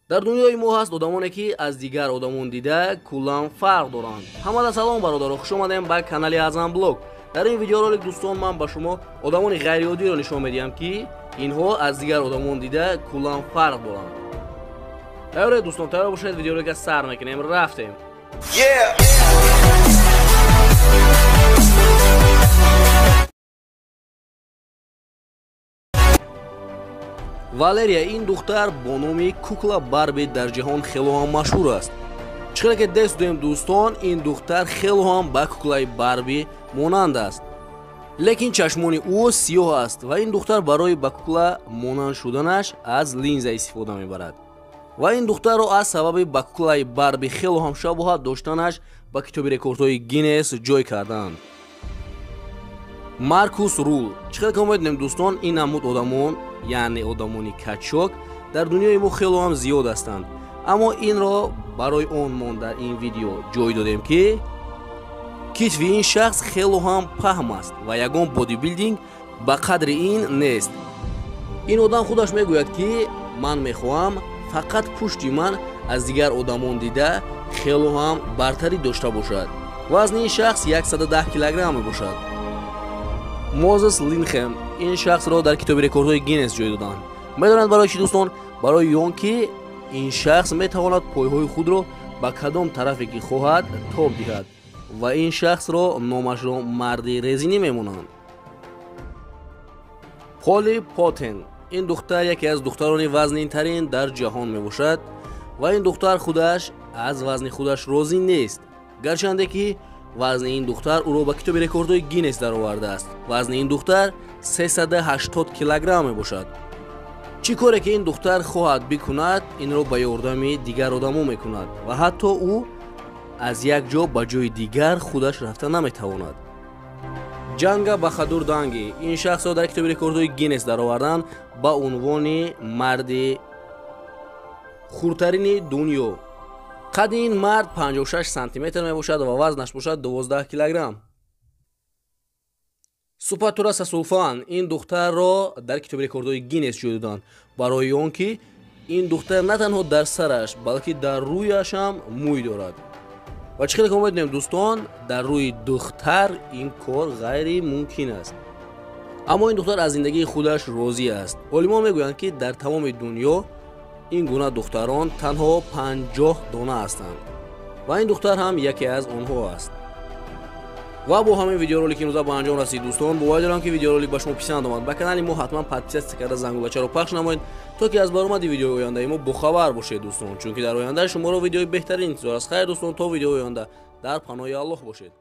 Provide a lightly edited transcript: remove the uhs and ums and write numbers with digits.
Дар дунёи мо ҳаст одамоне, ки аз дигар одамон дида куллан фарқ доранд. Ҳамада салом, бародаро, хуш омадем ба канали Азам Блог. Дар ин видеоролик, дӯстон, ман ба шумо одамони ғайриоддиро нишон медиҳам, ки инҳо аз дигар одамон дида куллан фарқ доранд. Тайёре, дӯстон? Тайёр бошед, видеоролика сар мекунем. Рафтем. Валерия, ин духтар бо номи кукла Барби дар ҷаҳон хело ҳам машҳур аст. Чӣ хеле ки дестудем, дӯстон, ин духтар хело ҳам ба куклаи Барби монанд аст, лекин чашмони ӯ сиёҳ аст ва ин духтар барои ба кукла монанд шуданаш аз линза истифода мебарад. Ва ин духтарро аз сабаби ба куклаи Барби хело ҳам шабоҳат доштанаш ба китоби рекордҳои Гиннес ҷой карданд. Маркус Рул. Чӣ хеле ки медонем, дӯстон, ин намуд одамон, яъне одамони качок, дар дунёи мо хело ҳам зиёд ҳастанд, аммо инро барои он мо дар ин видео ҷой додем, ки китфи ин шахс хело ҳам паҳм аст ва ягон бодибилдинг ба қадри ин нест. Ин одам худаш мегӯяд, ки ман мехоҳам фақат пушти ман аз дигар одамон дида хело ҳам бартарӣ дошта бошад. Вазни ин шахс 110 килограмм мебошад. Мозес Линхем. Ин шахсро дар китоби рекордҳои Гиннес ҷой доданд. Медонанд барои чӣ, дӯстон? Барои он ки ин шахс метавонад пойҳои худро ба кадом тарафе ки хоҳад тоб диҳад ва ин шахсро номашро марди резинӣ мемонанд. Поли Потен. Ин духтар яке аз духтарони вазнинтарин дар ҷаҳон мебошад ва ин духтар худаш аз вазни худаш розӣ нест, гарчанде ки вазни ин духтар ӯро ба китоби рекордҳои Гиннес даровардааст. Вазни ин духтар 380 килограмм мебошад. Чӣ коре ки ин духтар хоҳад бикунад, инро ба ёрдами дигар одамо мекунад ва ҳатто ӯ аз як ҷо ба ҷои дигар худаш рафта наметавонад. Ҷанга Бахадур Данги. Ин шахсро дар китоби рекордҳои Гиннес дароварданд ба унвони марди хурдтарини дунё. Қадди ин мард 56 сантиметр мебошад ва вазнаш бошад 12 килограмм. Супатура Сасулфан. Ин духтарро дар китоби рекордҳои Гиннес ҷой доданд барои он ки ин духтар на танҳо дар сараш, балки дар рӯяш ҳам мӯй дорад. Ва чӣ хеле ки медонем, дӯстон, дар рӯи духтар ин кор ғайримумкин аст. Аммо ин духтар аз зиндагии худаш розӣ аст. Олимон мегӯянд, ки дар тамоми дунё ин гуна духтарон танҳо 50 дона ҳастанд ва ин духтар ҳам яке аз онҳо аст. Ва бо ҳамин видеоролики имрӯза ба анҷом расид, дӯстон. Бовар дорам, ки видеоролик ба шумо писанд омад. Ба канали мо ҳатман подписаться карда, зангулачаро пахш намоед, то ки аз баромади видеои ояндаи мо бохабар бошед, дӯстон, чунки дар оянда шуморо видеои беҳтарин интизор аст. Хайр, дӯстон, то видеои оянда дар паноҳи Аллоҳ бошед.